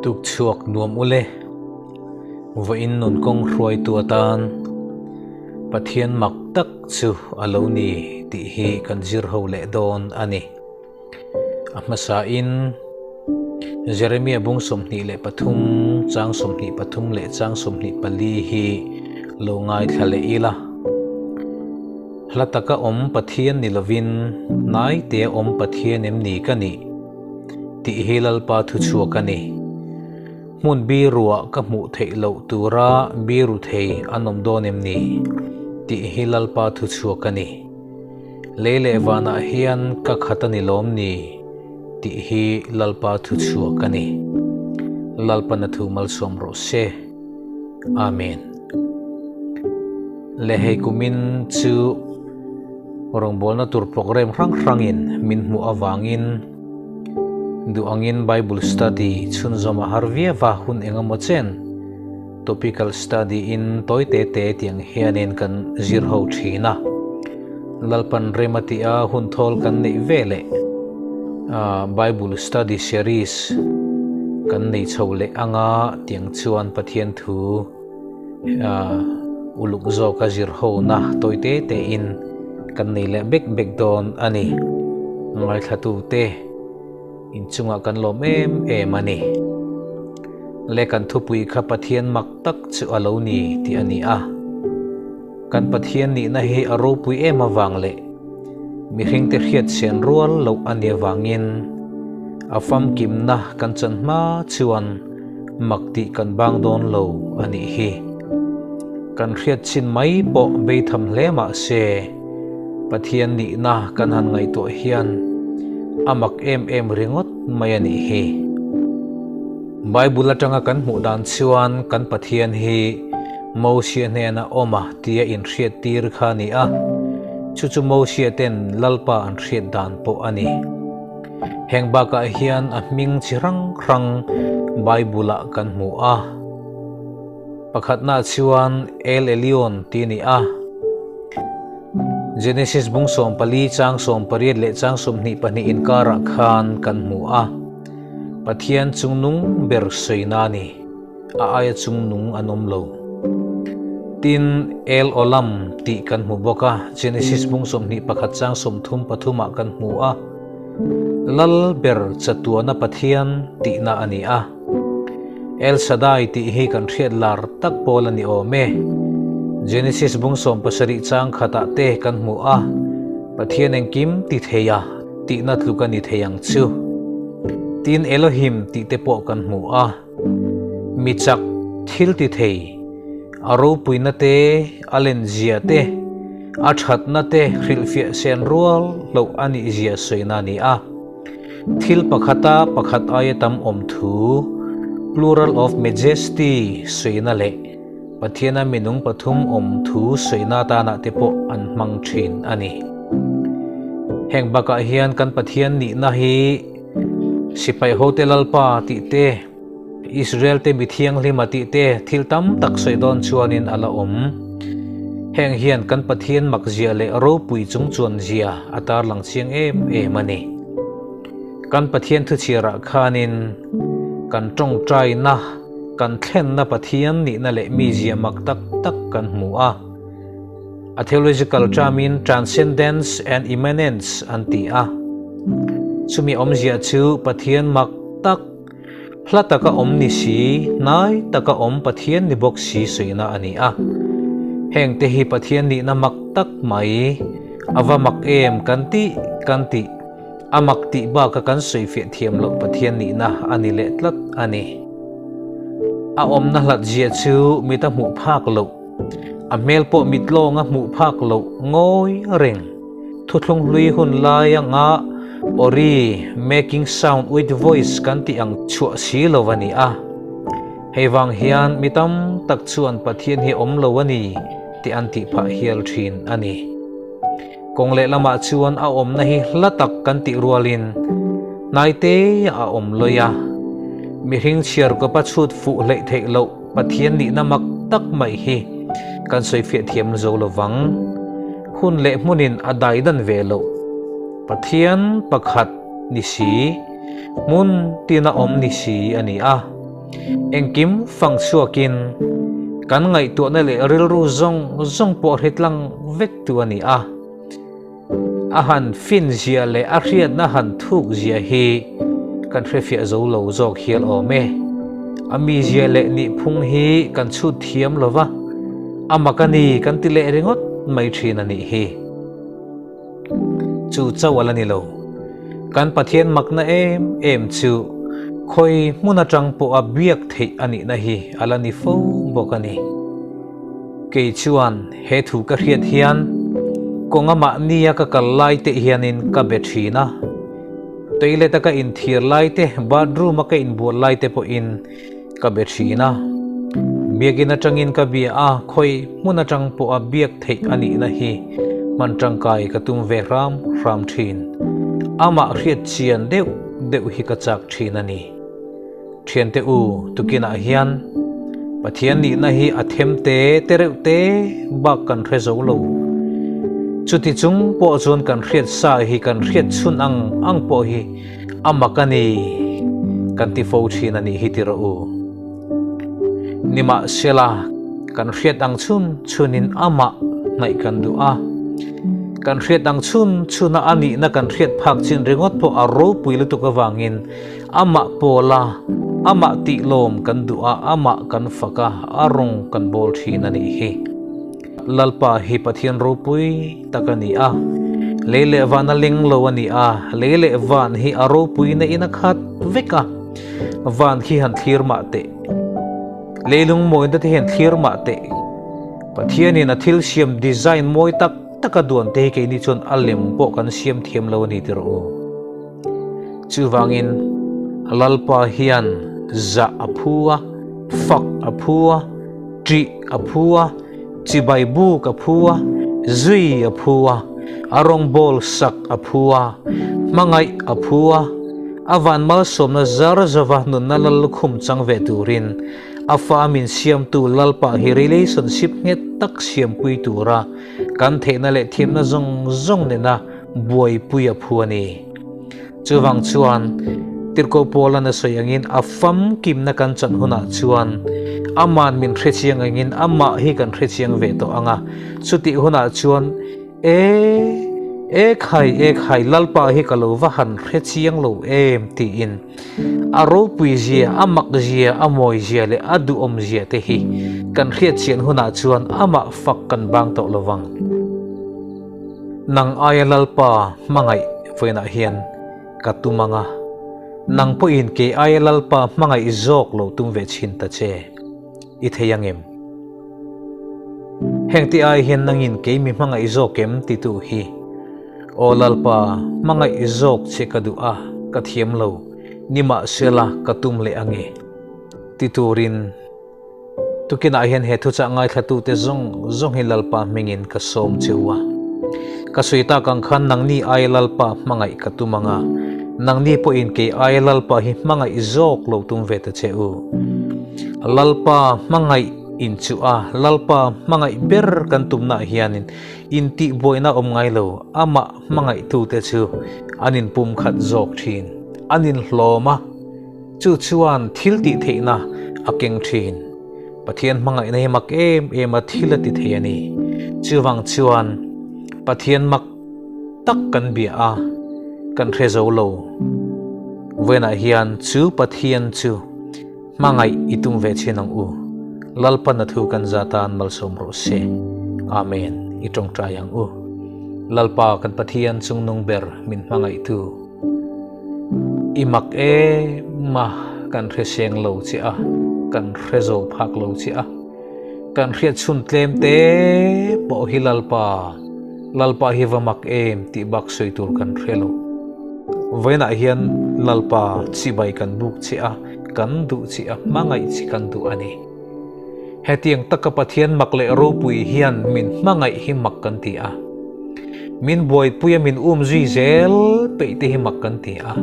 Tukchhuak nuam ule, vawiin nun kawng hruaitu atan Pathian mak tak chu a lo ni tih hi kan zir ho leh dawn a ni. A hmasain Jeremia bung 23, chang 23 leh chang 24 hi lo ngaithla leh ila. Hla taka awm Pathian ni lovin hnaitea awm Pathian em ni ka nih? tih hi Lalpa thuchhuak a ni. Hmun biruah ka hmuh theih loh tura biru thei an awm dawn em ni? tih hi Lalpa thuchhuak a ni. Lei leh vanah hian ka khat a ni lawm ni? tih hi Lalpa thuchhuak a ni. Lalpan a thu malsawm rawh se. Amen. Le hei kumin chu rawngbawlna tur program hrang hrangin min hmuh avangin duh angin Bible study chhunzawm a har viau a, hun engemaw chen topical study in tawi te te tiang hianin kan zir ho thin a. Lalpan rem a tih a hun thawl kan neih ve leh Bible study series kan nei chho leh anga tiang chuan Pathian thu uluk zawka zir ho na tawi te te in kan nei leh bek bek dawn a ni. Ngaithla te inchungah kan lawm em em a ni. Le kan thupui kha Pathian mak tak chu a lo ni tih a ni a. Kan Pathian nihna hi a ropui em avang leh mihringte hriat sian rual loh a ni avangin a famkimna kan chan hma chuan mak tih kan bang dawn lo a nih hi. Kan hriat chin mai pawh beitham hle mah se Pathian nihna kan han ngaihtuah hian a mak em em ringawt mai a nih hi. Bible atanga kan hmuh dan chuan kan Pathian hi Mosia hnena awm a tia inhriat tir kha a ni a, chu chu Mosia ten Lalpa an hriat dan pawh a ni. Heng bakah hian a hming chi hrang hrang Bible-ah kan hmu a. Pakhatnaah chuan El Elyon tih a ni a. Genesis bung 14 chang 18 leh chang 22 inkarah khan kan hmu a. Pathian chungnung ber sawina a ni. A aia chungnung an awm lo. Tin, El Olam tih kan hmu bawk a, Genesis bung 21 chang 33 ah kan hmu a. Lal ber chatuana Pathian tihna a ni a. El Shaddai tih hi kan hriat lar tak pawl a ni awm e. Genesis bung 17 chang khatah te kan hmu a, Pathian engkim ti thei a tihna tluk a ni thei ang chu. Tin, Elohim tih te pawh kan hmu a. Mi chak thil ti thei, a ropuina te, a lenzia te, a thatna te hrilhfiah sen rual loh a nih zia sawina a ni a. Thil pakhata pakhat aia tam awm thu, plural of majesty, sawina leh Pathiana minung pathum awm thu sawina atana te pawh an hmang thin a ni. Heng bakah hian kan Pathian nihna hi Sipai hote Lalpa tih te, Israel te mi thianghlima tih te thil tam tak sawi dawn chuanin a la awm. Heng hian kan Pathian mak zia leh ropui chung chuan zia a tarlang chiang em em a ni. Kan Pathian thuchhiarah khanin kan tawngtaina, kan thlenna Pathian nihna leh mizia mak tak tak kan hmu a. A theological term-in transcendence and immanence an ti a. Chumi awmzia chu Pathian mak tak, hla taka awm ni si, hnai taka awm Pathian ni bawk si sawina a ni a. Hengte hi Pathian nihna mak tak mai, a va mak em kan tih kan tih, a mak tih baka kan sawifiah thiam loh Pathian nihna a ni leh tlat a ni. A awmna hlatzia chu mita hmuh phak loh. A hmel pawh mit lawnga hmuh phak loh ngawi reng. Thuthlung hlui hun lai anga Ori, making sound with voice kan tih ang chhuah si lo a ni a. Hei vang hian mi tam tak chuan Pathian hi awm lo a ni tih an tih phah hial thin a ni. Kawng lehlamah chuan a awmna hi hla tak kan tih rualin hnaite a awm lawi a. Mihring chhiar kawpa chhut fuh hleih theih loh Pathian nihna mak tak mai hi kan sawifiah thiam zo lovang. Hun leh hmunin a daidan ve loh. Pathian pakhat ni si, hmun tina awm ni si a ni a. Engkim fang chhuakin kan ngaihtuahna leh rilru zawng zawng pawh hritlang vek tu a ni a. A han fin zia leh a hriatna han thuk zia hi kan hrefiah zo lo zawk hial awm e. A mizia leh nihphung hi kan chhut thiam lo va, a mak a ni kan ti leh ringawt mai thin a nih hi. Chu chauh a la ni lo. Kan Pathian makna em em chu khawi hmun atang pawha biak theih a nihna hi a la ni fo bawk a ni. Kei chuan he thu ka hriat hian kawnga mahnia ka kal lai te hianin ka be thin a. Toilet a ka inthir lai te, bathroom a ka inbual lai te pawhin ka be thin a. Biakin atangin ka bia a, khawi hmun atang pawha biak theih a nihna hi hman tangkai ka tum ve hram hram thin. Amah hriat chian deuh deuh hi ka chak thin a ni. Thiante u, tukinah hian Pathian nihna hi a them te te reuh te bak kan hre zo lo. Chuti chung pawh chuan kan hriat sa hi kan hriat chhun ang ang pawh hi a mak a ni kan ti fo thin a nih hi ti rawh u. Nimahsela, kan hriat ang chhun chhunin amah hnaih kan duh a. Kan hriat ang chhun chhuna a nihna kan hriat phak chin ringawt pawh a ropui lutuk avangin Amah pawla, amah tihlawm kan duh a, amah kan fak a, a rawng kan bawl thin a nih hi. Lalpa hi Pathian ropui tak a ni a, lei leh van a leng lo a ni a, lei leh van hi a ropuina in a khat vek a, van khi han thlir mah teh, leilung mawina te hian thlir mah teh, Pathianin a thil siam design mawi tak tak a duan te hi keini chuan a lem pawh kan siam thiam lo a ni tirh u. Chuvangin Lalpa hian zah a phu a, fak a phu a, ṭih a phu a, chibai buk a phu a, zui a phu a, a rawngbâwl sak a phu a, hmangaih a phu a, a van malsawmna zar zova nunna lal lukhum chang ve turin a fa min siamtu Lalpa hi relationship nghet tak siampui tura kan theihna leh thiamna zawng zawng nena buaipui a phu a ni. Chuvang chuan, Tirhkoh Paula'n a sawi angin a famkimna kan chan hunah chuan ama'n min hrechiang angin amah hi kan hrechiang ve tawh ang a. Chutih hunah chuan, E, e khai, e khai, Lalpa hi ka lo va han hrechiang lo em tiin a ropui zia, a mak zia, a mawi zia leh a duhawm zia te hi kan hriatchian hunah chuan amah fak kan bang tawh lo vang. Nang aia Lalpa hmangaih vawiinah hian ka tum ang a, nang pawhin kei aia Lalpa hmangaih zawk lo tum ve chhin ta che, i thei ang em? Heng ti ai hian nangin kei mi hmangaih zawk em titu hi, Aw Lalpa, hmangaih zawk che ka duh a, ka thiam lo, nimahsela ka tum leh ang e, ti turin, Tukinah hian he thuchah ngaithlatute zawng zawng hi Lalpa hmingin ka sawm che u a. Ka sawi tak ang khan nangni aia Lalpa hmangaih ka tum ang a, nangni pawhin kei aia Lalpa hi hmangaih zawk lo tum ve ta che u. Lalpa hmangaih in chu a, Lalpa hmangaih ber kan tumnaah hianin intihbuaina awm ngai lo, amah hmangaihtute chu an inpumkhat zawk thin, an inhlawm a. Chu chuan thil tih theihna a keng thin. Pathian hmangaihna hi mak em em a thil a ti thei a ni. Chuvang chuan Pathian mak tak kan bia a, kan hre zo lo. Vawiinah hian chu Pathian chu hmangaih i tum ve chin ang u. Lalpan a thu kan za tan malsawm rawh se. Amen. I tawngtai ang u. Lalpa kan Pathian chungnung ber min hmangaihtu. I mak em a, kan hre seng lo che a, kan hre zo phak lo che a, kan hriat chhun tlem te pawh hi Lalpa, Lalpa hi va mak em tih bak sawi tur kan hre lo. Vawiinah hian Lalpa chibai kan buk che a, kan duh che a, hmangaih che kan duh a ni. Hetiang taka Pathian mak leh ropui hian min hmangaih hi mak kan ti a. Min buaipuia min um zui zel peih te hi mak kan ti a.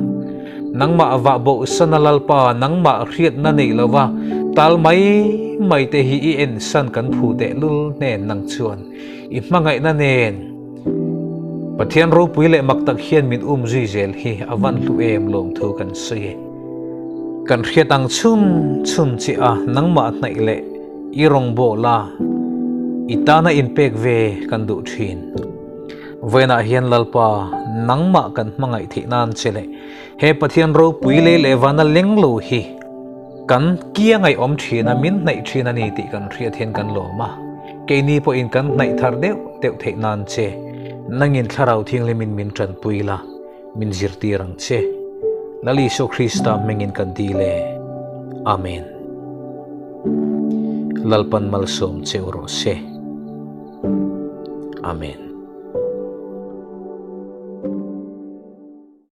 Nangmah vah bohsan a Lalpa, nangmah hriatna neih lova tal mai mai te hi i ensan kan phu tehlul hnen nang chuan i hmangaihna nen Pathian ropui leh mak tak hian min um zui zel hi a van hlu em lawmthu kan sawi e. Kan hriat ang chhun chhun che a nangmah hnaih leh i rawngbâwl a, i tana inpek ve kan duh thin. Vawiinah hian Lalpa, nangmah kan hmangaih theih nan che leh he Pathian ropui lei leh vana leng lo hi kan kia ngaihawm thin a, min hnaih thin a ni tih kan hriat hian kan lawm a. Keini pawhin kan hnaih thar deuh deuh theih nan che nangin Thlarau Thianghlimin min tanpui la. Min zirtir ang che. Lal Isua Krista hmingin kan dil e. Amen. Lalpan malsawm che u rawh se. Amen.